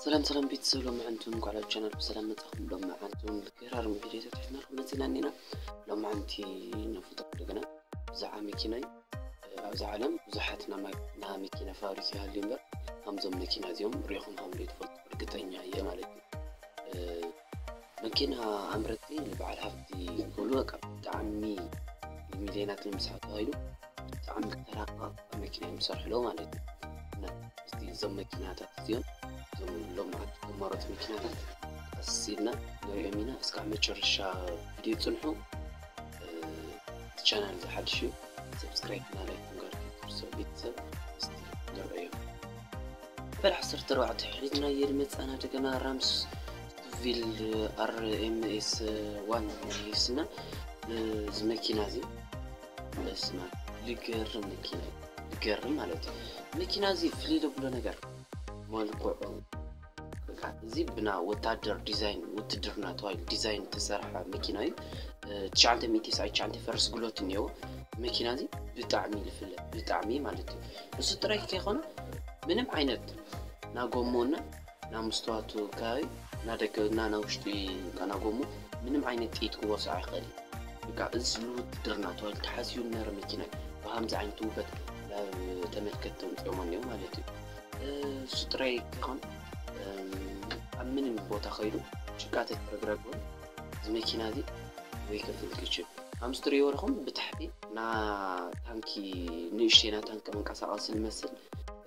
ሰላም ሰላም ቤተሰብ፣ ሎማዓንቲ እንኳዕ ናብ ቻናል ብሰላም መጻኹም። ሎማዓንቲ እውን ልገራርሙ ቪድዮታት ሒዝናልኩም መጺና እኒና። ሎማዓንቲ ነፍልጦ እንደገና ብዛዕባ መኪና እዩ። ኣብዛ ዓለም ብዙሓት ናይ መ-፣ ናይ መኪና ፋብሪካ ይሃልዩ እምበር፣ ከምዞም መኪና እዚኦም ሪኢኹም ከም ዘይትፈልጡ እርግጠኛ እየ ማለት እዩ። እ፣ መኪና ኣምረቲ ንበዓል ሃፍቲ ክብሉ በቃ ብጣዕሚ ሚልዮናት ንምስሓብ ተባሂሉ ብጣዕሚ ተራቀቐ መኪና እዮም ዝሰርሑ ኣለዉ ማለት እዩ። እና እስቲ እዞም መኪናታት እዚኦም፣ እዞም ሎማዓንቲ ተመረቱ መኪናታት ቀስ ኢልና ንሪኦም ኢና። እስካብ መጨረሻ ቪድዮ ጽንሑ። እ፣ እቲ ቻናል እዚ ሓድሽ እዩ፣ ሰብስክራይብ እና ላይክ ምግባር ከይትርስዑ ቤተሰብ። እስቲ ንርአዮም። ክፍል ዓሰርተ ኣርባዕተ ሒዝናዮ ዝመጻና እንደገና ራምስ ስቱቪል ኣር ኤም ኤስ ዋን ሒዝና። እዚ መኪና እዚ በስመ ኣብ ልገርም መኪና እዩ። ልገርም ማለት እዩ። መኪና እዚ ፍልይ ዘብሎ ነገር መልክዑ፣ በቃ እዚ ብና ወታደር ዲዛይን፣ ውትድርና ተባሂሉ ዲዛይን ዝተሰርሐ መኪና እዩ። እ፣ ትሽዓተ ሚእቲ ኤስኣይ ትሽዓተ ፈረስ ጉልበት እኒአዎ። መኪና እዚ ብጣዕሚ ዝፍለ፣ ብጣዕሚ ማለት እዩ። እሱ ጥራይ ከይኮነ ምንም ዓይነት ና ጎሞና ና መስትዋቱ ከባቢ ና ደገ ና ና ውሽጢ ና ጎሞ ምንም ዓይነት ጥይት ክወስዶ ኣይኽእል እዩ። በቃ እዚ ውትድርና ተባሂሉ ተሓሲቡ ዝነበረ መኪና እዩ። ብሃምዚ ዓይነት ውበት ናብ ተመልከትቲ ኣምፂኦሞ እኒኦ ማለት እዩ። እ፣ እሱ ጥራይ ከይኮነ፣ እም፣ ኣብ ምንም ቦታ ከይዱ ጭቃ ተትረግረግ እውን እዚ መኪና እዚ ወይ ከፍል ክችል። ከምዚ ትርእይዎ ኣለኹም ብታሕቲ ና ታንኪ፣ ንእሽተይ ና ታንኪ መንቀሳቐሲ ዝመስል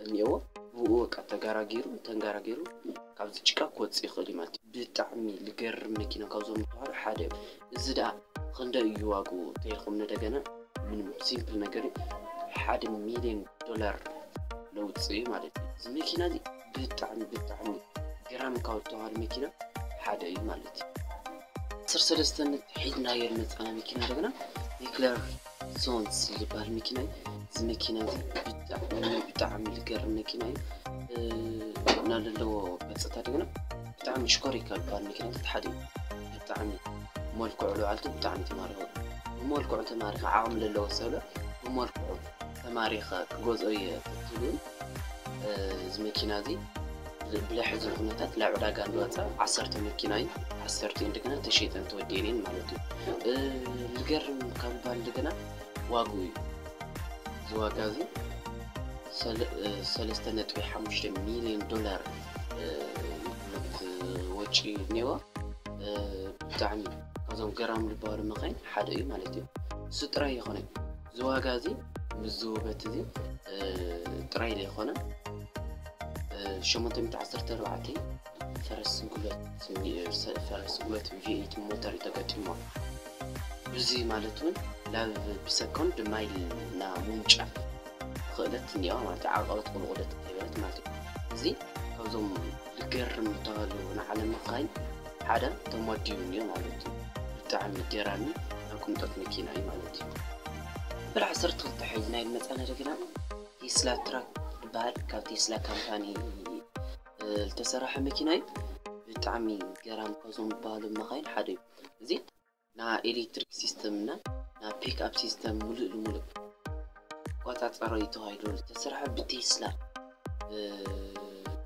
እኒኦዎ። ብኡ በቃ ተጋራጊሩ፣ ተንጋራጊሩ ካብዚ ጭቃ ክወፅእ ይኽእል እዩ ማለት እዩ። ብጣዕሚ ልገርም መኪና ካብዞም ዝበሃሉ ሓደ እዩ። እዚ ደኣ ክንደይ እዩ ዋግኡ ተይልኩም እንደገና ምንም ሲምፕል ነገር እዩ። ሓደ ሚልዮን ዶላር ለውፂ እዩ ማለት እዩ። እዚ መኪና እዚ ብጣዕሚ፣ ብጣዕሚ ገራሚ ካብ ዝተባሃሉ መኪና ሓደ እዩ ማለት እዩ። ዓሰርተ ሰለስተ ሒዝናዮ ዝመጻና መኪና እንደገና ኒክለር ሶንስ ዝበሃል መኪና እዩ። እዚ መኪና እዚ ብጣዕሚ፣ ብጣዕሚ ልገርም መኪና እዩ። እ፣ እና ለለዎ ገጽታ እንደገና ብጣዕሚ ሽኮሪካ ዝበሃል መኪናታት ሓደ እዩ። ብጣዕሚ መልክዑ ልዕልቲ ብጣዕሚ ተማሪኹ። ብመልክዑ ተማሪኸ ዓቕሚ ለለዎ ሰብ ብመልክዑ ተማሪኸ ክገዝኦ እየ ትብሉ፣ እ፣ እዚ መኪና እዚ ብልሕ ዝብል ኩነታት ናብ ዕዳጋ እንወፀ ዓሰርተ መኪና እዩ። ዓሰርተ እንደገና ተሸይጠን ተወዲአን እየን ማለት እዩ። እ፣ ልገርም ካብ ዝበሃል እንደገና ዋግኡ እዩ። እዚ ዋጋ እዚ ሰለ-፣ እ፣ ሰለስተ ነጥቢ ሓሙሽተ ሚልዮን ዶላር፣ እ፣ ግምት ወጪ እኒኦ። እ፣ ብጣዕሚ ካብዞም ገራሚ ዝበሃሉ መኻይን ሓደ እዩ ማለት እዩ። እሱ ጥራይ ይኾነ፣ እዚ ዋጋ እዚ ምስዚ ውበት እዚ፣ እ፣ ጥራይ ዘይኮነ፣ እ፣ ሸሞንተ ሚእቲ ዓሰርተ ኣርባዕተ ፈረስ ጉልበት፣ ፈረስ ጉልበት ቪ ኤይት ሞተር እዩ ተገጢሞ። እዚ ማለት እውን ናብ ብሰኮንድ ማይል ና ምውንጫፍ ክእለት እኒኦ ማለት እዩ። ዓቐበት ቁልቁለት ከይበለት ማለት እዩ። እዚ ካብዞም ልገርም ዝተባህሉ ንዓለም መኻይን ሓደ ተመዲቡ እኒኦ ማለት እዩ። ብጣዕሚ ገራሚ ናይ ቅንጦት መኪና እዩ ማለት እዩ። ክፍል ዓሰርተ ክልተ ሒዝናዮ ዝመጻና እንደገና ቴስላ ትራክ ዝበሃል ካብ ቴስላ ካምፓኒ፣ እ፣ ዝተሰርሐ መኪና እዩ። ብጣዕሚ ገራሚ ካብዞም ዝበሃሉ መኻይን ሓደ እዩ። እዚ ና ኤሌክትሪክ ሲስተም እና ና ፒክ ኣፕ ሲስተም ሙሉእ ንሙሉእ ቆጻጸሮ እዩ ተባሂሉ ዝተሰርሐ ብቴስላ፣ እ፣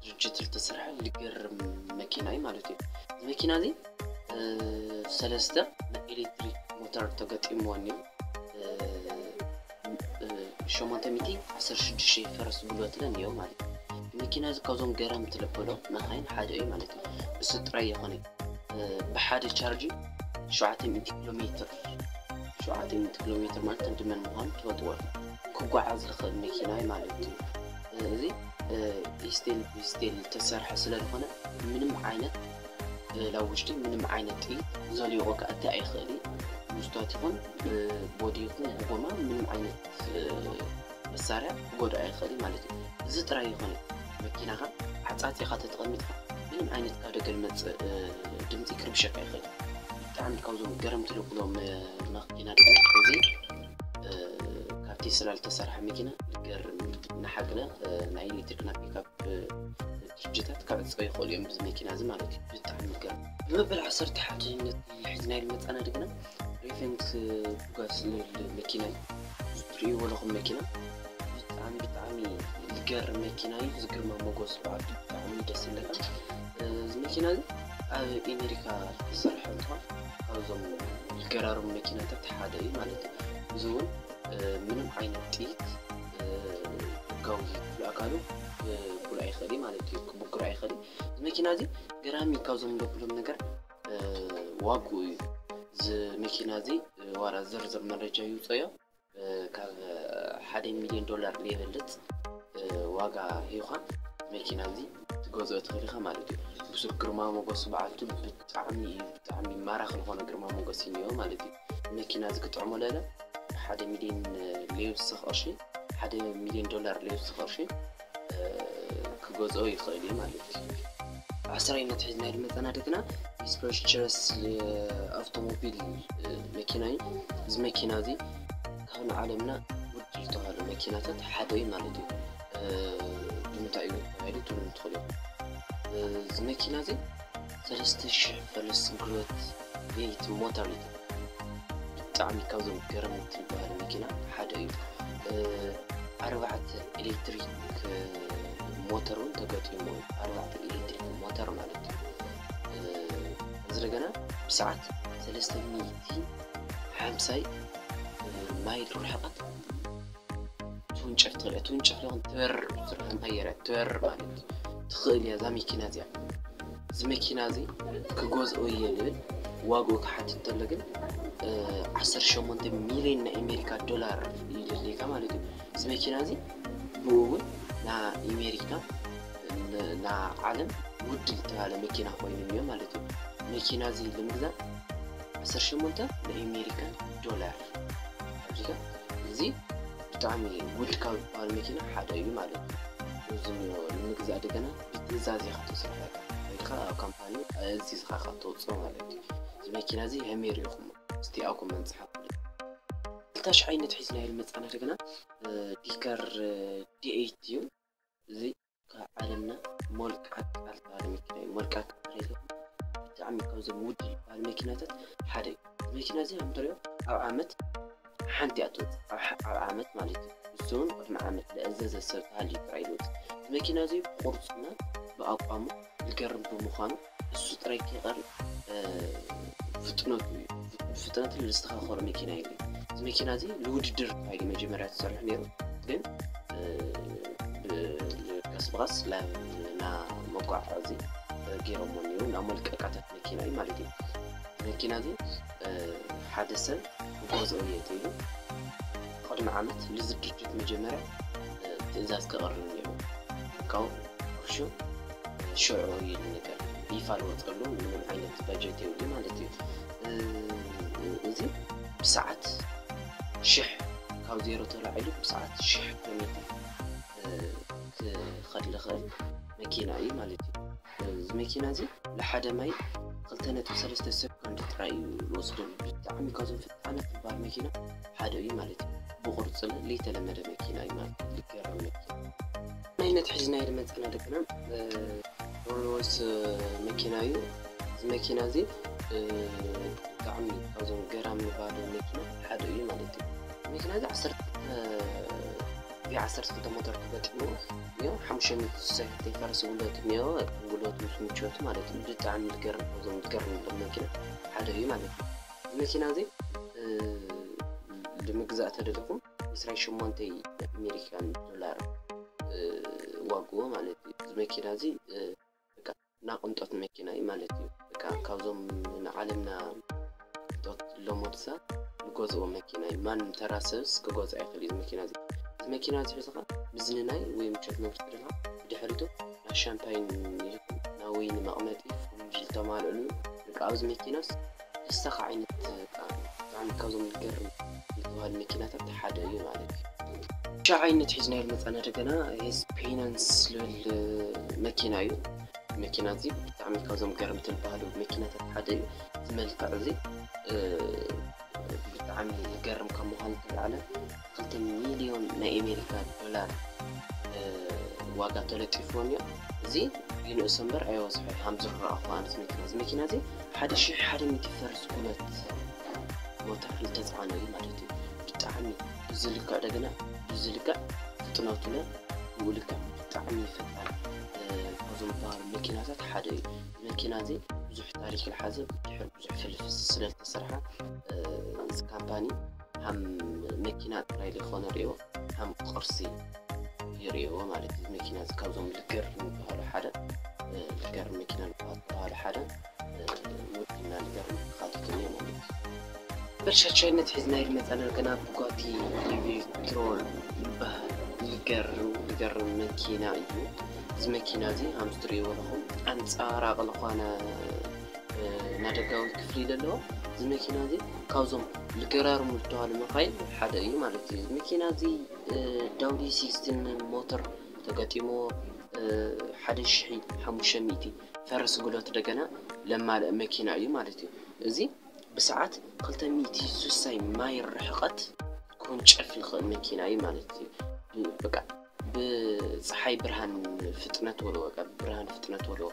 ድርጅት ዝተሰርሐ ልገርም መኪና እዩ ማለት እዩ። እዚ መኪና እዚ፣ እ፣ ሰለስተ ናይ ኤሌክትሪክ ሞተር ተገጢምዎ እኒኦ። እ፣ እ፣ ሸሞንተ ሚእቲ ዓሰርተ ሽዱሽተ ፈረስ ጉልበት ለ እኒኦ ማለት እዩ። መኪና እዚ ካብዞም ገረምቲ ለበሎ መኻይን ሓደ እዩ ማለት እዩ። እሱ ጥራይ ይኾነ፣ እ፣ ብሓደ ቻርጅ ሸውዓተ ሚእቲ ኪሎ ሜትር፣ ሸውዓተ ሚእቲ ኪሎ ሜትር ማለት እንድመን ምዃኑ ትፈልጥዎ፣ ክጓዓዝ ዝኽእል መኪና እዩ ማለት እዩ። እ፣ እዚ፣ እ፣ ስቴል ብስቴል ዝተሰርሐ ስለ ዝኾነ ምንም ዓይነት፣ እ፣ ላብ ውሽጢ ምንም ዓይነት ጥይት ዘልይቑ ክኣቲ ኣይኽእል እዩ። መስትዋት ይኹን፣ እ፣ ቦዲ ይኹን ብጎማ ምንም ዓይነት፣ እ፣ መሳርያ ክጎድኦ ኣይኽእል እዩ ማለት እዩ። እዚ ጥራይ ይኾነ መኪናኻ ዓጻጺኻ ተተቐሚጥካ ምንም ዓይነት ካብ ደገ ዝመጽእ፣ እ፣ ድምጺ ክርብሸካ ኣይኽእል እዩ። ብጣዕሚ ካብዞም ገረምቲ ልብሎም፣ እ፣ መኪና ድማ እዚ፣ እ፣ ካብ ቴስላ ዝተሰርሐ መኪና ዝገርም እዩ። ንሓቅለ፣ እ፣ ናይ ኤሌክትሪክ ናይ ፒክኣፕ፣ እ፣ ድርጅታት ክዕጸው ይኽእሉ እዮም ብዚ መኪና እዚ ማለት እዩ። ብጣዕሚ ይገርም። መበል ዓሰርተ ሓደ ሒዝናዮ ዝመጻና ድግና ሬቨንት ቡጋስ ዝብል መኪና እዩ። እዚ ትርእይዎ ዘለኹም መኪና ብጣዕሚ፣ ብጣዕሚ ዝገርም መኪና እዩ። እዚ ግርማ ሞገስ በዓል ብጣዕሚ ደስ ይብለካ። መኪና እዚ ኣብ ኣሜሪካ ዝተሰርሐ እንትኾን ካብዞም ዝገራርሙ መኪናታት ሓደ እዩ ማለት እዩ። እዚ እውን ምንም ዓይነት ጥይት ሕጋዊ ዘይብሉ ኣካሉ ክብሎ ኣይኽእል እዩ ማለት እዩ፣ ክብግሮ ኣይኽእል እዩ። እዚ መኪና እዚ ገራሚ ካብዞም ዘብሎም ነገር ዋግኡ እዩ። እዚ መኪና እዚ ዋላ ዝርዝር መረጃ ይውፀዮ ካብ ሓደ ሚሊዮን ዶላር ዘይበልፅ ዋጋ ሂኻ መኪና እዚ ትገዝኦ ትኽእል ኢኻ ማለት እዩ። ብሱር ግርማ ሞገሱ በዓልቱ ብጣዕሚ እዩ፣ ብጣዕሚ ማራኺ ዝኾነ ግርማ ሞገስ እዩ እኒኦ ማለት እዩ። መኪና እዚ ክጥዕሞ ለለ ሓደ ሚሊዮን ዘይውስኽ ቅርሺ፣ ሓደ ሚሊዮን ዶላር ዘይውስኽ ቅርሺ ክገዝኦ ይኽእል እዩ ማለት እዩ። ዓስራይነት ሒዝና ዝመፀና ደቅና ስፖርቸስ ኣውቶሞቢል መኪና እዩ። እዚ መኪና እዚ ካብ ንዓለምና ውድ ዝተባሃሉ መኪናታት ሓደ እዩ ማለት እዩ። ንምንታይ እዩ ተባሂሉ ትብሉ ትኽእሉ። እዚ መኪና እዚ ሰለስተ ሽሕ ፈረስ ጉልበት ቬይት ሞተር እዩ። ብጣዕሚ ካብዞም ገረምቲ ዝበሃሉ መኪና ሓደ እዩ። ኣርባዕተ ኤሌክትሪክ ሞተር እውን ተገጢሙ፣ ኣርባዕተ ኤሌክትሪክ ሞተር ማለት እዩ። እዚ እንደገና ብሰዓት ሰለስተ ሚእቲ ሓምሳይ ማይል ርሕቐት ትውንጨፍ ትኽእል እያ። ትውንጨፍ ለኹን ትበር ስርሕን ኣየር እያ ትበር ማለት እዩ። ትኽእል እያ እዛ መኪና እዚኣ። እዚ መኪና እዚ ክገዝኦ እየ ልብል ዋግኡ ክሓትት ተሎ ግን ዓሰርተ ሸሞንተ ሚሊዮን ናይ ኣሜሪካ ዶላር እዩ ዘድልየካ ማለት እዩ። እዚ መኪና እዚ ብኡ እውን ና ኣሜሪካ ና ዓለም ውድ ዝተባለ መኪና ኮይኑ እኒኦ ማለት እዩ። መኪና እዚ ንምግዛእ ዓሰርተ ሸሞንተ ናይ ኣሜሪካ ዶላር እዚ ብጣዕሚ ውድ ካብ ዝበሃል መኪና ሓደ እዩ ማለት እዩ። እዚ ንምግዛእ ደገና ብትእዛዝ ኢኻ ተስርሐካ ወይ ከዓ ኣብ ካምፓኒ እዚዝኻ ኢኻ ተውፅኦ ማለት እዩ። እዚ መኪና እዚ ሀሜር ኢኹም እስቲ ኣብ ኮመንት ፀሓፉ። ክልተ ሽሕ ዓይነት ሒዝና ኢሉ መፃና ደገና ዲከር ዲ ኤይት እዩ። እዚ ካብ ዓለምና ሞልቃ ቃል ተባለ መኪና እዩ። ሞልቃ ቃል ብጣዕሚ ካብዞም ውድ ዝበሃል መኪናታት ሓደ እዩ። መኪና እዚ ከም ትሪኦ ኣብ ዓመት ሓንቲ እያ ትወፅእ ኣብ ዓመት ማለት እዩ። እሱ እውን ቅድሚ ዓመት ለእዘዘ ሰብ ተሃልዩ ጥራይ ይወፅእ። መኪና እዚ ብቁርፅና ብኣቋሙ ዝገርም ብምዃኑ እሱ ጥራይ ከይቀር ፍጥነቱ እዩ። ብፍጥነት ዝተኻኸሎ መኪና የለ። እዚ መኪና እዚ ንውድድር ተባሂሉ መጀመርያ ተሰሪሑ ነይሩ፣ ግን ቀስ ብቐስ ናብ መጓዓዚ ገይሮሞ እኒው ናብ መልቀቃታት መኪና እዩ ማለት እዩ። መኪና እዚ ሓደ ሰብ ክገዝኦ እየ ተይሉ ቅድሚ ዓመት ልዚ ድርጅት መጀመርያ ትእዛዝ ክቐርብ ነይሩ። ካብኡ ቅርሹ ሽዑ እዩ ነገር ይፋ ዝወፀሉ ምንም ዓይነት በጀት የብሉ ማለት እዩ። እዚ ብሰዓት ሽሕ ካብ ዜሮ ተላዒሉ ብሰዓት ሽሕ ኪሎ ሜትር ክኸድ ዝኽእል መኪና እዩ ማለት እዩ። እዚ መኪና እዚ ንሓደ ማይል ክልተ ነጥቢ ሰለስተ ሰኮንድ ጥራይ እዩ ዝወስደሉ። ብጣዕሚ ካብዞም ፈጣናት ዝበሃል መኪና ሓደ እዩ ማለት እዩ። ብቁርፅና ዘይተለመደ መኪና እዩ ማለት እዩ። ዝገርም መኪና። ናይ ነቲ ሒዝናዮ ዝመፀና ደቅና ሮልስ መኪና እዩ። እዚ መኪና እዚ ብጣዕሚ ካብዞም ገራሚ ዝበሃሉ መኪና ሓደ እዩ ማለት እዩ። መኪና እዚ ዓሰርተ ክልተ ዓሰርተ ክልተ ሞተር ተገጢምዎ እኒኦ። ሓሙሽተ ሚእቲ ስሳይ ክልተ ፈረስ ጉልበት እኒኦ። ጉልበት ምስ ምቾቱ ማለት እዩ። ብጣዕሚ ዝገርም ካብዞም ዝገርም መኪና ሓደ እዩ ማለት እዩ። እዚ መኪና እዚ ንምግዛእ ተደለኹም ዕስራን ሸሞንተን ኣሜሪካን ዶላር ዋግኡ ማለት እዩ። እዚ መኪና እዚ በቃ ናቕንጦት መኪና እዩ ማለት እዩ። በቃ ካብዞም ንዓለምና ቅንጦት ለሞድሳ ዝገዝኦ መኪና እዩ። ማንም ተራ ሰብስ ክገዝኦ ኣይኽእል እዩ እዚ መኪና እዚ። እዚ መኪና እዚ ሒዝኻ ምዝንናይ ወይ ምቾት ነብሪ ትደልኻ ብድሕሪቱ ናብ ሻምፓይን ይኹን ናብ ወይኒ መቕመጢ ፍንጅል ተማልእሉ። በቃ ኣብዚ መኪናስ ተወሳኺ ዓይነት በቃ ብጣዕሚ ካብዞም ዝገርም ዝበሃል መኪናታት ሓደ እዩ ማለት እዩ። ሽዓ ዓይነት ሒዝናዮ ዝመፃና ደገና ሄስ ፔናንስ ዝብል መኪና እዩ። መኪና እዚ ብጣዕሚ ካብዞም ገርምቲ ዝበሃሉ መኪናታት ሓደ እዩ። እዚ መልክዕ እዚ ብጣዕሚ ዝገርም ካብ ምዃኑ ዝተላዕለ ክልተ ሚልዮን ናይ ኣሜሪካ ዶላር ዋጋ ተለጢፍዎ እኒኦ። እዚ ይንእሶ እምበር ኣይወስሖ። ከም ዝረኣኹ ኣነስ መኪና እዚ መኪና እዚ ሓደ ሽሕ ሓደ ሚእቲ ፈርስ ጉልበት ሞተር ዝተፃዕነ እዩ ማለት እዩ። ብጣዕሚ ብዚ ልክዕ ደገና ብዚ ልክዕ ፍጥነቱለ ብኡ ልክዕ ብጣዕሚ ፈጣን ካብ ዝበሃሉ መኪናታት ሓደ እዩ። መኪና እዚ ብዙሕ ታሪክ ዝሓዘ፣ ድሕሪ ብዙሕ ፍልፍል ስለ ዝተሰርሐ፣ እዚ ካምፓኒ ከም መኪና ጥራይ ዘይኮነ ርእዮ፣ ከም ቅርሲ ይርእዮ ማለት እዩ። መኪና እዚ ካብዞም ልገር ዝበሃሉ ሓደ፣ ልገር መኪና ዝበሃሉ ሓደ፣ ውድና ልገር ካቲትኒ ማለት እዩ። በልሻቻይነት ሒዝና ይመጻና ገና ቡጋቲ ሊቪትሮል ይበሃል። ልገርም ልገርም መኪና እዩ። እዚ መኪና እዚ ከም ትርእይዎ ኣለኹም ኣንጻራቂ ዝኾነ ናደጋዊ ክፍሊ ዘለዎ እዚ መኪና እዚ ካብዞም ልገራርሙ ዝተባሃሉ መካይን ሓደ እዩ ማለት እዩ። እዚ መኪና እዚ ዳውዲ ሲክስቲን ሞተር ተገጢሞ ሓደ ሽሕ ሓሙሽተ ሚእቲ ፈረስ ጉልበት ደገና ለማልእ መኪና እዩ ማለት እዩ። እዚ ብሰዓት ክልተ ሚእቲ ስሳይ ማይል ርሕቐት ክውንጨፍ ዝኽእል መኪና እዩ ማለት እዩ። በቃ ብፀሓይ ብርሃን ፍጥነት ወሎ በቃ ብርሃን ፍጥነት ወሎ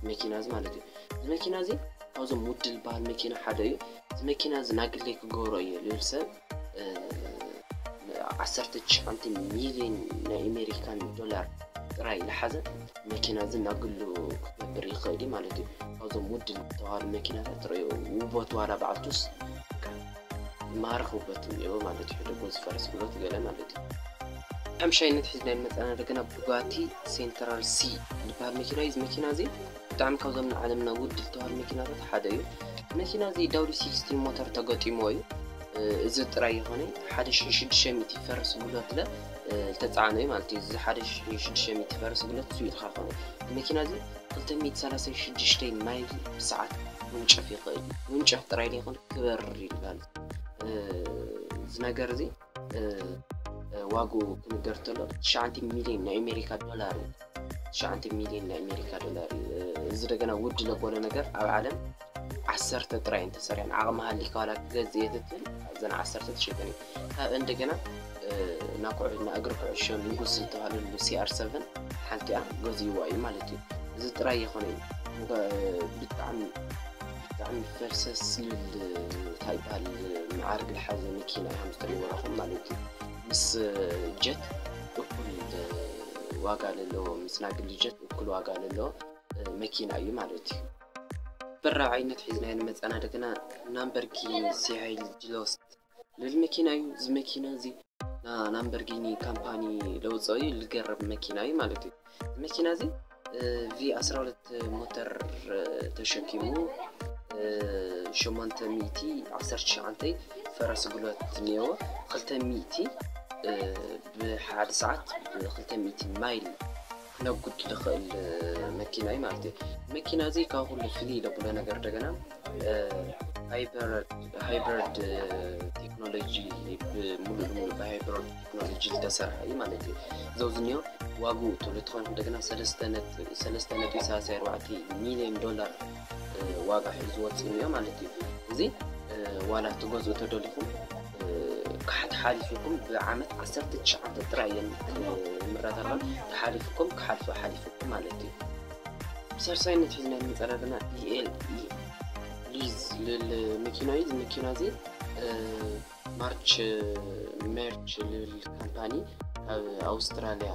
መኪና እዚ ማለት እዩ። እዚ መኪና እዚ ካብዞም ውድ ዝበሃል መኪና ሓደ እዩ። እዚ መኪና እዚ ናግለይ ክገብሮ እየ ልብል ሰብ ዓሰርተ ትሽዓተ ሚልዮን ናይ ኣሜሪካን ዶላር ጥራይ ዝሓዘ መኪና እዚ ናግሉ ክገብር ይኽእል እዩ ማለት እዩ። ካብዞም ውድ ዝተባሃሉ መኪናታት ትርእዩ ውቦት ዋላ በዓልቱስ ማርኽ ውበት እኒኦ ማለት እዩ። ሕደጎ ዝፈረስ ጉልበት ገለ ማለት እዩ። ሓምሻይነት ሒዝና መፀና ደገና ቡጋቲ ሴንትራል ሲ ዝበሃል መኪና እዩ። እዚ መኪና እዚ ብጣዕሚ ካብዞም ንዓለምና ውድ ዝተባሃሉ መኪናታት ሓደ እዩ። መኪና እዚ ዳውዲ ሲክስቲን ሞተር ተገጢሞ እዩ። እዚ ጥራይ ይኾነ ሓደ ሽሕ ሽዱሽተ ሚእቲ ፈረስ ጉልበት ለ ዝተፃዕነ እዩ ማለት እዩ። እዚ ሓደ ሽሕ ሽዱሽተ ሚእቲ ፈረስ ጉልበት ስዊልካ ይኾነ መኪና እዚ ክልተ ሚእቲ ሰላሳ ሽዱሽተ ማይል ብሰዓት ውንጨፍ ይኽእል። ውንጨፍ ጥራይ ዘይኮነ ክበር ይልባል። እዚ ነገር እዚ ዋግኡ ክንገር ተሎ ትሽዓተ ሚልዮን ናይ ኣሜሪካ ዶላር እዩ። ትሽዓተ ሚልዮን ናይ ኣሜሪካ ዶላር እዩ። እዚ ደገና ውድ ለቦለ ነገር ኣብ ዓለም ዓሰርተ ጥራይ እንተሰሪሐን ዓቕሚ ሃሊካ ዋላ ክገዝእ እየ ትብል እዘን ዓሰርተ ትሸጠን እዩ። ካብ እንደገና ናብ ኩዕ- ንእግሪ ኩዕሾ ንጉስ ዝተባሃለሉ ሲኣር ሰቨን ሓንቲኣ ገዚእዋ እዩ ማለት እዩ። እዚ ጥራይ ይኾነ እዩ። ብጣዕሚ ብጣዕሚ ፈልሰስ ዝብል እንታይ ይበሃል መዓርግ ዝሓዘ መኪና እዮም ዝትሪእዎ ኣለኹም ማለት እዩ። ምስ ጀት እኩል ዋጋ ዘለዎ ምስ ናግሊ ጀት እኩል ዋጋ ዘለዎ መኪና እዩ ማለት እዩ። በራብዓይነት ሒዝናዮ ንመጻና ደገና ናምበርጊኒ ሲሃይል ጅሎስት ልል መኪና እዩ። እዚ መኪና እዚ ናምበርጊኒ ካምፓኒ ለውፀ እዩ። ልገረብ መኪና እዩ ማለት እዩ። መኪና እዚ ቪ ዓሰርተ ሁለት ሞተር ተሸኪሙ ሸሞንተ ሚእቲ ዓሰርተ ትሽዓተ ፈረስ ጉልበት እኒአዎ። ክልተ ሚእቲ ብሓደ ሰዓት ክልተ ሚእቲ ማይል ክነጉድ ዝኽእል መኪና እዩ ማለት እዩ። መኪና እዚ ካብ ኩሉ ፍልይ ለብሎ ነገር እንደገና ሃይብርድ ቴክኖሎጂ ብምሉእ ብምሉእ ብሃይብርድ ቴክኖሎጂ ዝተሰርሐ እዩ ማለት እዩ። ዘውዝኒዮ ዋግኡ ትብሉ ትኾን እንደገና ሰለስተ ነጥቢ ሰለስተ ነጥቢ ሰላሳ ኣርባዕተ ሚልዮን ዶላር ዋጋ ሒዙ ወፂኡ እኒኦ ማለት እዩ። እዚ ዋላ ትገዝኡ ተደሊኹም ካሕቲ ሓሊፉኩም ብዓመት ዓሰርተ ትሽዓተ ጥራይ እዮም ምረታርባን ተሓሊፉኩም ክሓልፉ ሓሊፉኩም ማለት እዩ። ብሳልሳይነት ሒዝና ንመፀና ድማ ኢኤልኢ ሊዝ ልል መኪና እዩ። እዚ መኪና እዚ ማርች ሜርች ልብል ካምፓኒ ካብ ኣውስትራሊያ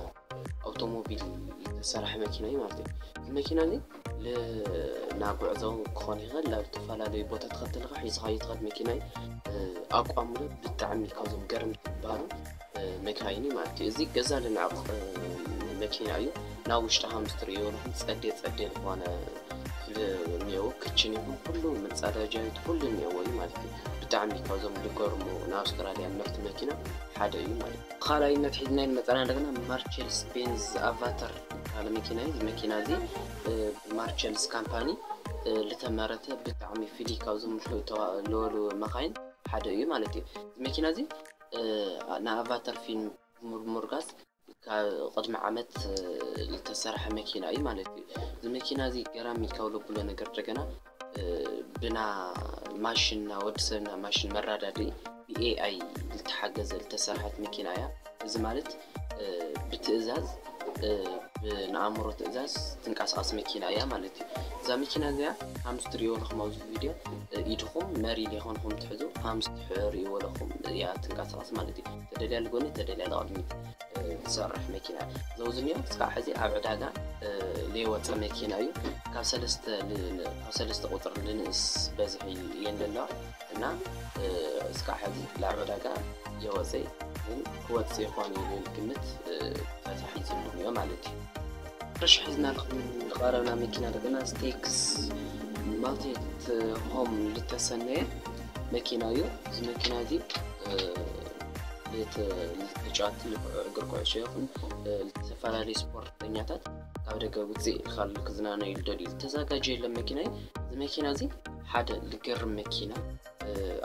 ኣውቶሞቢል ዝተሰርሐ መኪና እዩ ማለት እዩ። እዚ መኪና እዚ ናብ ጉዕዞ ክኾን ይኽእል ናብ ዝተፈላለዩ ቦታት ከትልካ ሒዝኻዮ ትኸድ መኪና እዩ። ኣቋሙ ብጣዕሚ ካብዞም ገርም ዝበሃሉ መካይን እዩ ማለት እዩ። እዚ ገዛ ልናዕቕ መኪና እዩ። ናብ ውሽጢ ከም ዝትርእዮ ዘለኹም ጸዴ ጸዴ ዝኾነ ክፍሊ እኒአዎ። ክችን ይኹን ኩሉ መጸዳጃ ቤት ኩሉ እኒአዎ እዩ ማለት እዩ። ብጣዕሚ ካብዞም ዝገርሙ ናይ ኣውስትራልያ ምርት መኪና ሓደ እዩ ማለት እዩ። ካልኣይነት ሒዝና ንመጸና እንደገና ማርቸልስ ቤንዝ ኣቫተር ዝበሃል መኪና እዩ። እዚ መኪና እዚ ብማርቸልስ ካምፓኒ ዝተመረተ ብጣዕሚ ፍልይ ካብዞም ዝበሉ መኻይን ሓደ እዩ ማለት እዩ። እዚ መኪና እዚ ንኣቫተር ፊልም ብምርጋጽ ካብ ቅድሚ ዓመት ዝተሰርሐ መኪና እዩ ማለት እዩ። እዚ መኪና እዚ ገራሚ ካብ ለብሎ ነገር እንደገና ብና ማሽን ና ወዲ ሰብ ና ማሽን መራዳድኢ ብኤኣይ ዝተሓገዘ ዝተሰርሐት መኪና እያ። እዚ ማለት ብትእዛዝ ብንኣእምሮ ትእዛዝ ትንቀሳቐስ መኪና እያ ማለት እዩ። እዛ መኪና እዚኣ ከም ዝትሪእዎ ኣለኹም ኣብዚ ቪድዮ ኢድኹም መሪል ይኾንኹም ትሕዙ ከም ዝትሪእዎ ኣለኹም እያ ትንቀሳቐስ ማለት እዩ። ተደልያ ልጎኒ ተደልያ ልቕድሚት ትሰርሕ መኪና እያ። ዘውዝኒኦ እስካዕ ሕዚ ኣብ ዕዳጋ ዘይወፀ መኪና እዩ። ካብ ሰለስተ ል- ካብ ሰለስተ ቁፅሪ ልንእስ በዝሒ እየን ዘለዋ እና እስካዕ ሕዚ ላብ ዕዳጋ የወፀ ግን ክወፅእ ይኾን ይብል ግምት ተታሒዝሉ እዮ ማለት እዩ። ርሽ ሒዝናልኩም ዝቐረብና መኪና ደቅና ስቴክስ ማልቴት ሆም ልተሰነየ መኪና እዩ። እዚ መኪና እዚ ተጫዋቲ እግር ኩዕሾ ይኹን ዝተፈላለዩ ስፖርተኛታት ካብ ደገ ውፅእ ኢልካሉ ክዝናነዩ ዝደልዩ ዝተዘጋጀየሎም መኪና እዩ። እዚ መኪና እዚ ሓደ ልገርም መኪና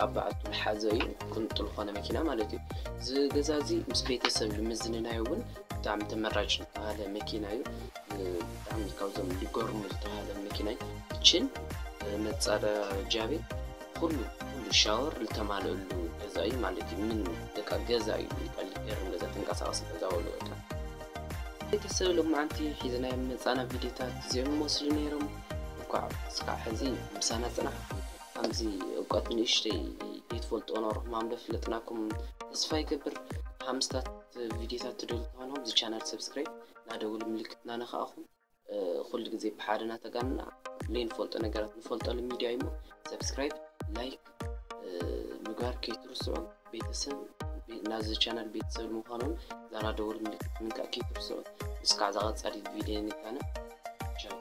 ኣብ በዓልቱ ዝሓዘ እዩ። ቅንጡ ዝኾነ መኪና ማለት እዩ። እዚ ገዛ እዚ ምስ ቤተሰብ ንምዝንናይ እውን ብጣዕሚ ተመራጭ ዝተባሃለ መኪና እዩ። ብጣዕሚ ካብዞም ልገርሙ ዝተባሃለ መኪና እዩ። ክችን፣ መፃዳጃ ቤት፣ ኩሉ ኩሉ ሻወር ዝተማልእሉ ገዛ እዩ ማለት እዩ። ምን በቃ ገዛ እዩ። በቃ ልገርም ገዛ፣ ተንቀሳቀሲ ገዛ በሉ በቃ። ቤተሰብ ሎማዓንቲ ሒዝናዮም መፃና ቪዲዮታት እዚኦም ይመስሉ ነይሮም። እንኳዕ እስካዕ ሕዚ ምሳና ፅናሕ። ከምዚ እውቀት ንእሽተይ ዘይትፈልጥዎ ነበርኩም ኣምዶ ፍለጥናኩም ተስፋ ይገብር። ሃምስታት ቪዲዮታት ትደልዩ ተኾንኩም እዚ ቻናል ሰብስክራይብ ናደውል ምልክት ናነኻእኹም ኩሉ ግዜ ብሓደ እናተጋንና ዘይንፈልጦ ነገራት ንፈልጠሉ ሚድያ እዩ። ሰብስክራይብ፣ ላይክ ምግባር ከይትርስዑ። ቤተሰብ ናዚ ቻናል ቤተሰብ ንምዃኖም ዛና ደውል ምልክት ምንካእ ከይትርስዑ። እስካዕ ዝቐጻሊ ቪድዮ ንጋነ። ቻው።